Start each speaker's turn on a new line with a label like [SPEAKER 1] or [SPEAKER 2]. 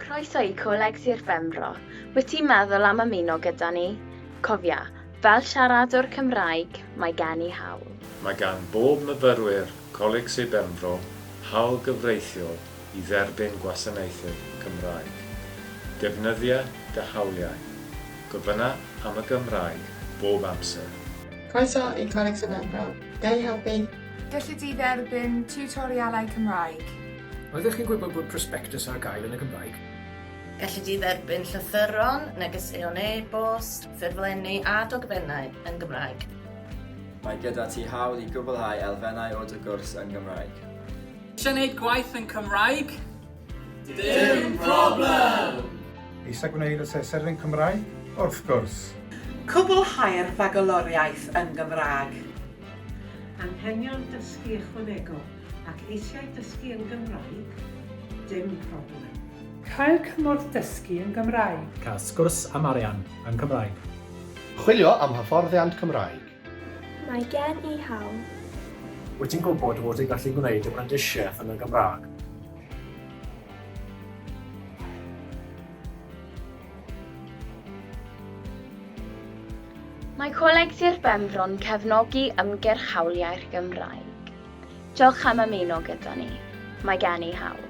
[SPEAKER 1] Croeso i Coleg Sir Benfro. Wyt ti'n meddwl am ymuno gyda ni? Cofia, fel siaradwr Cymraeg, mae gen i hawl.
[SPEAKER 2] Mae gan bob myfyrwyr Coleg Sir Benfro hawl gyfreithiol i dderbyn gwasanaethau Cymraeg. Defnyddia dy hawliau. Gofynna am y Gymraeg bob amser.
[SPEAKER 3] Croeso i Coleg Sir Benfro. Ga i helpu?
[SPEAKER 4] Gelli di dderbyn tiwtorialau Cymraeg.
[SPEAKER 5] Oeddech chi'n gwybod bod prospectus ar gael yn y Gymraeg?
[SPEAKER 6] Gelli di dderbyn llythyron, negeseuon e-bost, ffurflenni a dogfennau yn Gymraeg.
[SPEAKER 7] Mae gyda ti hawl i gwblhau elfennau o dy gwrs yn Gymraeg.
[SPEAKER 8] Eisiau gwneud gwaith yn Cymraeg?
[SPEAKER 9] Dim problem!
[SPEAKER 10] Eisiau gwneud asesiad yn Cymraeg? Wrth gwrs!
[SPEAKER 11] Cwblhau'r Fagaloriaeth yn Gymraeg.
[SPEAKER 12] Anghenion dysgu ychwanegol ac eisiau dysgu yn Gymraeg? Dim problem.
[SPEAKER 13] Cael cymorth dysgu yn Gymraeg.
[SPEAKER 14] Cael sgwrs am arian yn Cymraeg.
[SPEAKER 15] Chwilio am hyfforddiant Cymraeg.
[SPEAKER 16] Mae gen i hawl.
[SPEAKER 5] Wyt ti'n gwybod dy fod ti'n gallu gwneud dy brentisiaeth yn y Gymraeg?
[SPEAKER 1] Mae Coleg Sir Benfro'n cefnogi ymgyrch hawliau'r Gymraeg. Diolch am ymuno gyda ni. Mae gen i hawl.